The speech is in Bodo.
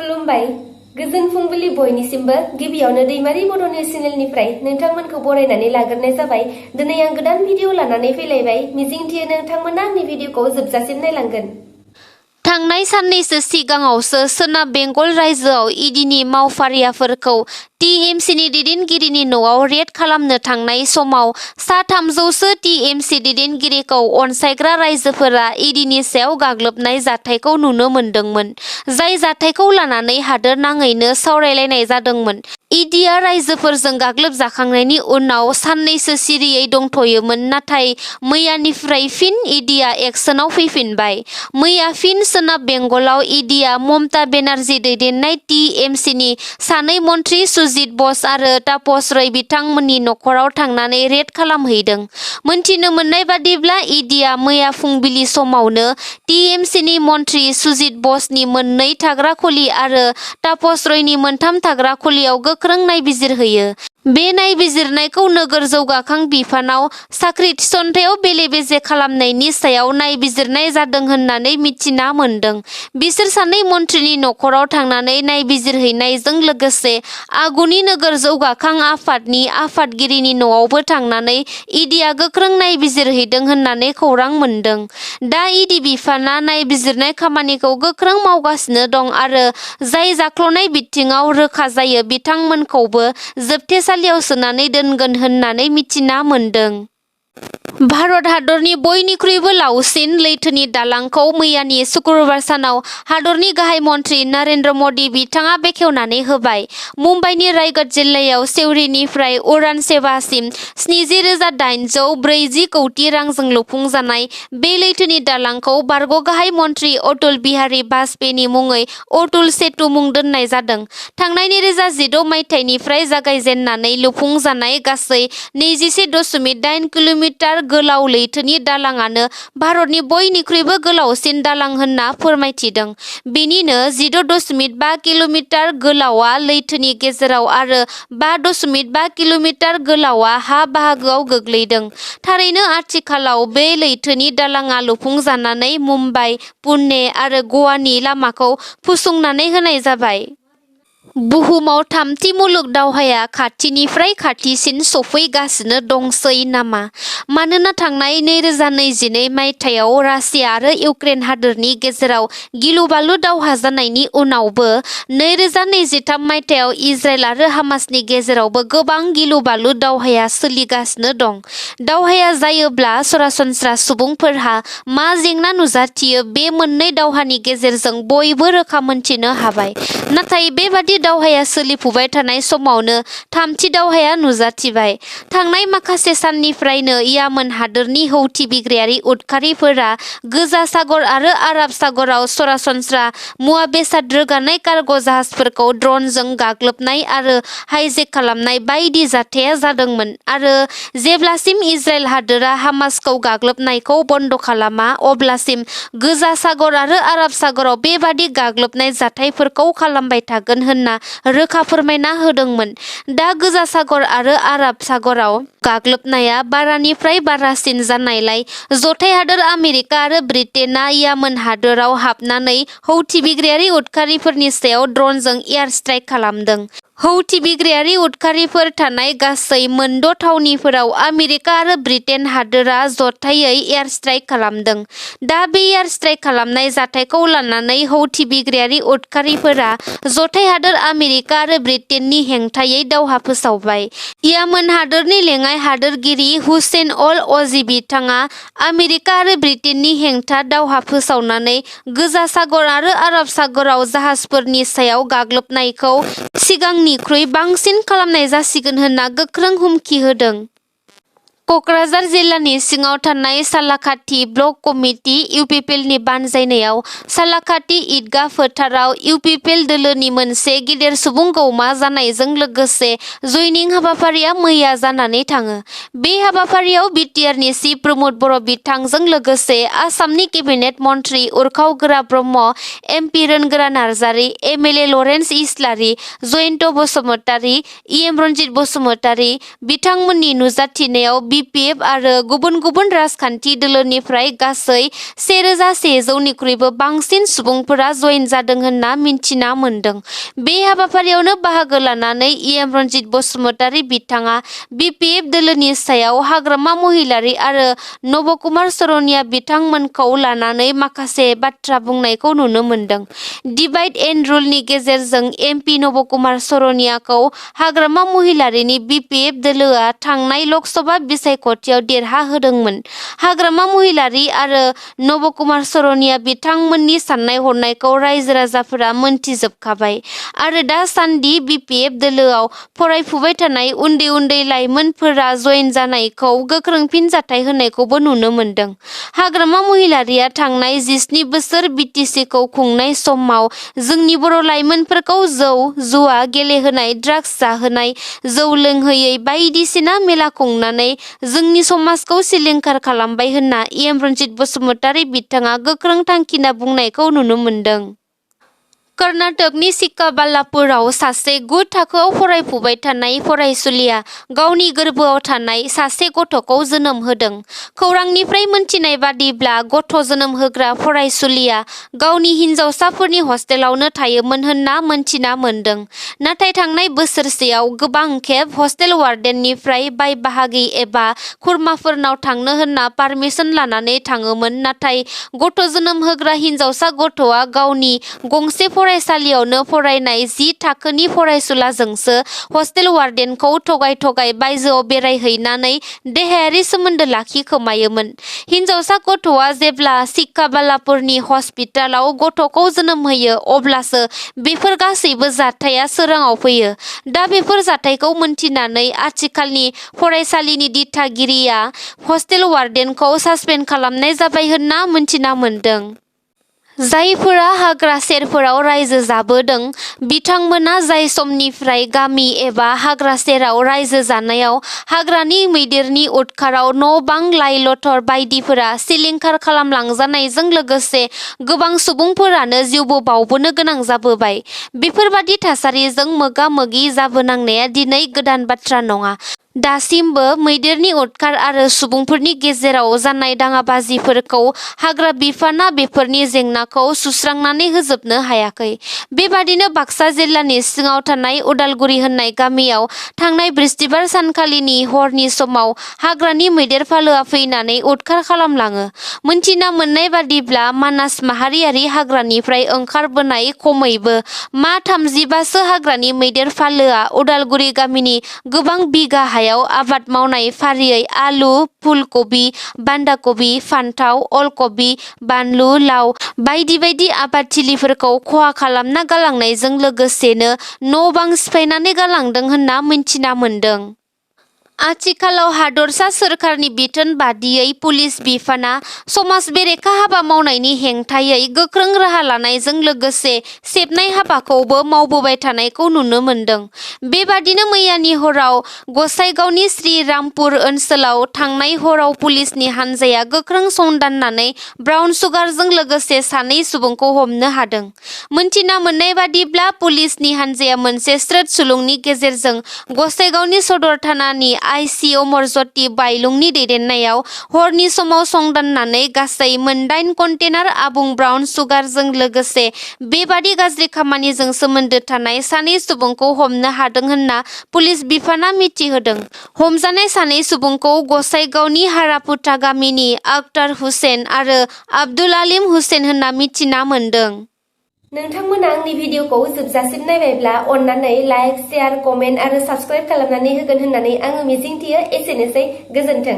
खुलुमबाय गोजोन फुंबिलि बयनिसिमबो गिबियावनो दैमारि बड' निउस चेनेलनिफ्राय नोंथांमोनखौ बरायनानै लाग्रोनाय जाबाय। दिनै आं गोदान भिडिअ लानानै फैलायबाय। मिजिंथियो नोंथांमोना आंनि भिडिअखौ जोबजासिम नायलांगोन। थांनाय साननैसो सिगाङावसो सोनाब बेंगल रायजोआव इडिनि मावफारियाफोरखौ टिएमसिनि दैदेनगिरिनि न'आव रेड खालामनो थांनाय समाव सा 300सो टिएमसि दैदेनगिरिखौ अनसायग्रा रायजोफोरा इडिनि सायाव गाग्लोबनाय जाथायखौ नुनो मोन्दोंमोन। जाय जाथायखौ लानानै हादोर नाङैनो सावरायलायनाय जादोंमोन। इडिया रायजोफोरजों गाग्लोबजाखांनायनि उनाव साननैसो सिरियै दंथ'योमोन, नाथाय मैयानिफ्राय फिन इडिया एक्सनाव फैफिनबाय। मैया फिन सोनाब बेंगलाव इडिया ममता बेनार्जी दैदेननाय टिएमसिनि सानै मन्थ्रि सुजित बस आरो तापस रय बिथांमोननि न'खराव थांनानै रेड खालामहैदों। मोनथिनो मोननाय बादिब्ला इडिया मैया फुंबिलि समावनो टिएमसिनि मन्थ्रि सुजित बसनि मोननै थाग्रा खुलि आरो तापस रयनि मोनथाम थाग्रा खुलियाव गोख्रों नायबिजिरहैयो। बे नायबिजिरनायखौ नोगोर जौगाखां बिफानाव साख्रि थिसनथायाव बेले-बेजे खालामनायनि सायाव नायबिजिरनाय जादों होननानै मिथिना मोन्दों। बिसोर सानै मन्थ्रिनि न'खराव थांनानै नायबिजिरहैनायजों लोगोसे आगुनि नोगोर जौगाखां आफादनि आफादगिरिनि न'आवबो थांनानै इडिया गोख्रों नायबिजिरहैदों होननानै खौरां मोन्दों। दा इडि बिफाना नायबिजिरनाय खामानिखौ गोख्रों मावगासिनो दं आरो जाय जाख्ल'नाय बिथिङाव रोखा जायो बिथांमोनखौबो जोबथेसालियाव सोनानै दोनगोन होननानै मिथिना मोन्दों। भारत हादरनि बयनिख्रुइबो लावसिन लैथोनि दालांखौ मैयानि सुक्रुबार सानाव हादरनि गाहाय मन्थ्रि नरेन्द्र मदि बिथाङा बेखेवनानै होबाय। मुम्बाइनि रायगढ़ जिल्लायाव सेवरीनिफ्राय उड़ान सेवासिम 70,840 कौटि रांजों लुफुंजानाय बे लैथोनि दालांखौ बारग' गाहाय मन्थ्रि अटल बिहारी वाजपेयीनि मुङै अतुल सेतु मुं दोननाय जादों। थांनाय 2016 मायथाइनिफ्राय जागायजेननानै लुफुंजानाय गासै 21.8 किल'मिटार गोलाव लैथोनि दालांआनो भारतनि बयनिख्रुइबो गोलावसिन दालां होनना फोरमायथिदों। बेनिनो 16.5 किल'मिटार गोलावआ लैथोनि गेजेराव आरो 5.5 किल'मिटार गोलावआ हा बाहागोआव गोग्लैदों। थारैनो आथिखालाव बे लैथोनि दालांआ लुफुंजानानै मुम्बाइ, पुणे आरो गवानि लामाखौ फसंनानै होनाय जाबाय। बुहुमाव थामथि मुलुग दावहाया खाथिनिफ्राय खाथिसिन सफैगासिनो दंसै नामा? मानोना थांनाय 2022 मायथाइयाव रासिया आरो इउक्रेन हादोरनि गेजेराव गिलु-बालु दावहा जानायनि उनावबो 2023 मायथाइयाव इजराइल आरो हामासनि गेजेरावबो गोबां गिलु-बालु दावहाया सोलिगासिनो दं। दावहाया जायोब्ला सरासनस्रा सुबुंफोरहा मा जेंना नुजाथियो बे मोननै दावहानि गेजेरजों बयबो रोखा मोनथिनो हाबाय। नाथाय बेबादि दावहाया सोलिफुबाय थानाय समावनो थामथि दावहाया नुजाथिबाय। थांनाय माखासे साननिफ्रायनो यामेन हादोरनि हौथि बिग्रायारि उदखारिफोरा गोजा सागर आरो आराब सागराव सरासनस्रा मुवा बेसाद रोगानाय कार्ग' जाहाजफोरखौ ड्रनजों गाग्लोबनाय आरो हाइजेक खालामनाय बायदि जाथाया जादोंमोन आरो जेब्लासिम इजराइल हादोरा हामासखौ गाग्लोबनायखौ बन्द' खालामा अब्लासिम गोजा सागर आरो आराब सागराव बेबादि गाग्लोबनाय जाथायफोरखौ खालामबाय थागोन होनना रोखा फोरमायना होदोंमोन। दा गोजा सागर आरो आराब सागराव गाग्लोबनाया बारानिफ्राय बारासिन जानायलाय जथाय हादोर आमेरिका आरो ब्रिटेनआ यामेन हादोराव हाबनानै हौथि बिग्रायारि उदखारिफोरनि सायाव ड्रनजों एयार स्ट्राइक खालामदों। हौथि बिग्रायारि उदखारिफोर थानाय गासै मोनद' थावनिफोराव आमेरिका आरो ब्रिटेन हादोरा जथायै एयार स्ट्राइक खालामदों। दा बे एयार स्ट्राइक खालामनाय जाथायखौ लानानै हौथि बिग्रायारि उदखारिफोरा जथाय हादोर आमेरिका आरो ब्रिटेननि हेंथायै दावहा फोसावबाय। यामेन हादोरनि लेङाइ हादोरगिरि हुसैन अल अजी बिथाङा आमेरिका आरो ब्रिटेननि हेंथा दावहा फोसावनानै गोजा सागर आरो आरब सागराव जाहाजफोरनि सायाव गाग्लोबनायखौ सिगांनिख्रुइ बांसिन खालामनाय जासिगोन होनना गोख्रों हुमखि होदों। क'क्राझार जिल्लानि सिङाव थानाय सालाकाथि ब्लक कमिटि इउपिपिएलनि बानजायनायाव सालाकाथि ईदगाह फोथाराव इउपिपिएल दोलोनि मोनसे गिदिर सुबुं गौमा जानायजों लोगोसे जयनिं हाबाफारिया मैया जानानै थाङो। बे हाबाफारियाव बिटिआरनि चिफ प्रमद बर' बिथांजों लोगोसे आसामनि cabinet mantri Urkhao Gwra Brahma, MP Rwngwra Narzary, MLA Lawrence Islary, Jayanta Basumatary, EM Ranjit Basumatary बिथांमोननि नुजाथिनायाव BPF आरो गुबुन गुबुन राजखान्थि दोलोनिफ्राय गासै 1100निख्रुइबो बांसिन सुबुंफोरा जयेन जादों होनना मिन्थिना मोन्दों। बे हाबाफारियावनो बाहागो लानानै EM रनजित बसुमतारी बिथाङा BPF दोलोनि सायाव हाग्रामा महिलारी आरो नबकुमार सरनिया बिथांमोनखौ लानानै माखासे बाथ्रा बुंनायखौ नुनो मोन्दों। डिभाइड एन्ड रुलनि गेजेरजों MP नबकुमार सरनियाखौ हाग्रामा महिलारीनि BPF दोलोआ थांनाय लकसभा बिसायख'थियाव देरहाहोदोंमोन। हाग्रामा महिलारी आरो नबकुमार सरनिया बिथांमोननि साननाय हनायखौ रायजो राजाफोरा मोनथिजोबखाबाय आरो दासान्दि BPF दोलोआव फरायफुबाय थानाय उन्दै उन्दै लाइमोनफोरा जयेन जानायखौ गोख्रों फिनजाथाय होनायखौबो नुनो मोन्दों। हाग्रामा महिलारीया थांनाय 17 बोसोर BTCखौ खुंनाय समाव जोंनि बर' लाइमोनफोरखौ जौ जुवा गेलेहोनाय, ड्राग्स जाहोनाय, जौ लोंहोयै बायदिसिना मेला खुंनानै जोंनि समाजखौ सिलिंखार खालामबाय होनना EM रनजित बसुमतारी बिथाङा गोख्रों थांखिना बुंनायखौ नुनो मोन्दों। कर्नाटकनि चिक्काबाल्लापुराव सासे 9 थाखोआव फरायफुबाय थानाय फरायसुलिया गावनि गोरबोआव थानाय सासे गथ'खौ जोनोम होदों। खौरांनिफ्राय मोनथिनाय बादिब्ला गथ' जोनोम होग्रा फरायसुलिया गावनि हिनजावसाफोरनि हस्टेलावनो थायोमोन होनना मोनथिना मोन्दों। नाथाय थांनाय बोसोरसेयाव गोबां खेब हस्टेल वार्डेननिफ्राय बाय बाहागि एबा खुरमाफोरनाव थांनो होनना पारमिसन लानानै थाङोमोन, नाथाय गथ' जोनोम होग्रा हिनजावसा गथ'आ गावनि गंसे फरायसालियावनो फरायनाय 10 थाखोनि फरायसुलाजोंसो हस्टेल वार्डेनखौ थगाय थगाय बायजोआव बेरायहैनानै देहायारि सोमोन्दो लाखिखोमायोमोन। हिनजावसा गथ'आ जेब्ला चिक्काबाल्लापुरनि हस्पिटालाव गथ'खौ जोनोम होयो अब्लासो बेफोर गासैबो जाथाया सोराङाव फैयो। दा बेफोर जाथायखौ मोनथिनानै आथिखालनि फरायसालिनि दिथागिरिया हस्टेल वार्डेनखौ सासपेन्ड खालामनाय जाबाय होनना मोनथिना मोन्दों। जायफोरा हाग्रा सेरफोराव रायजो जाबोदों बिथांमोना जाय समनिफ्राय गामि एबा हाग्रा सेराव रायजो जानायाव हाग्रानि मैदेरनि उदखाराव न'-बां लाइ-लथर बायदिफोरा सिलिंखार खालामलांजानायजों लोगोसे गोबां सुबुंफोरानो जिउबो बावबोनो गोनां जाबोबाय। बेफोरबादि थासारिजों मोगा-मोगि जाबोनांनाया दिनै गोदान बाथ्रा नङा। दासिमबो मैदेरनि उदखार आरो सुबुंफोरनि गेजेराव जानाय दाङाबाजिफोरखौ हाग्रा बिफाना बेफोरनि जेंनाखौ सुस्रांनानै होजोबनो हायाखै। बेबादिनो बाक्सा जिल्लानि सिङाव थानाय उदालगुरि होननाय गामियाव थांनाय बृहस्पतिबार सानखालिनि हरनि समाव हाग्रानि मैदेर फालोआ फैनानै उदखार खालामलाङो। मोनथिना मोननाय बादिब्ला मानास माहारियारि हाग्रानिफ्राय ओंखारबोनाय खमैबो मा 35सो हाग्रानि मैदेर फालोआ उदालगुरि गामिनि गोबां बिगा हायाव आबाद मावनाय फारियै आलु, फुलकबि, बान्दा कबि, फान्थाव, अलकबि, बानलु, लाव बायदि बायदि आबादथिलिफोरखौ खहा खालामना गालांनायजों लोगोसेनो न'-बां सिफायनानै गालांदों होनना मिन्थिना मोन्दों। आथिखालाव हादरसा सोरखारनि बिथोन बादियै पुलिस बिफाना समाज बेरेखा हाबा मावनायनि हेंथायै गोख्रों राहा लानायजों लोगोसे सेबनाय हाबाखौबो मावबोबाय थानायखौ नुनो मोन्दों। बेबादिनो मैयानि हराव गसाइगावनि श्रीरामपुर ओनसोलाव थांनाय हराव पुलिसनि हानजाया गोख्रों संदाननानै ब्राउन सुगारजों लोगोसे सानै सुबुंखौ हमनो हादों। मोनथिना मोननाय बादिब्ला पुलिसनि हानजाया मोनसे स्रोद सुलुंनि गेजेरजों गसाइगावनि सदर थानानि IC अमरज्योति बायलुंनि दैदेननायाव हरनि समाव संदाननानै गासै 8 कन्टेनार आबुं ब्राउन सुगारजों लोगोसे बेबादि गाज्रि खामानिजों सोमोन्दो थानाय सानै सुबुंखौ हमनो हादों होनना पुलिस बिफाना मिथिहोदों। हमजानाय सानै सुबुंखौ गसाइगावनि हारापुथा गामिनि आखतार हुसेन आरो आब्दुल आलिम हुसेन होनना मिथिना मोन्दों। नोंथांमोना आंनि भिडिअखौ जोबजासिम नायबायब्ला अन्नानै लाइक, शेयार, कमेन्ट आरो साबस्क्राइब खालामनानै होगोन होननानै आङो मिजिंथियो। एसेनोसै, गोजोन्थों।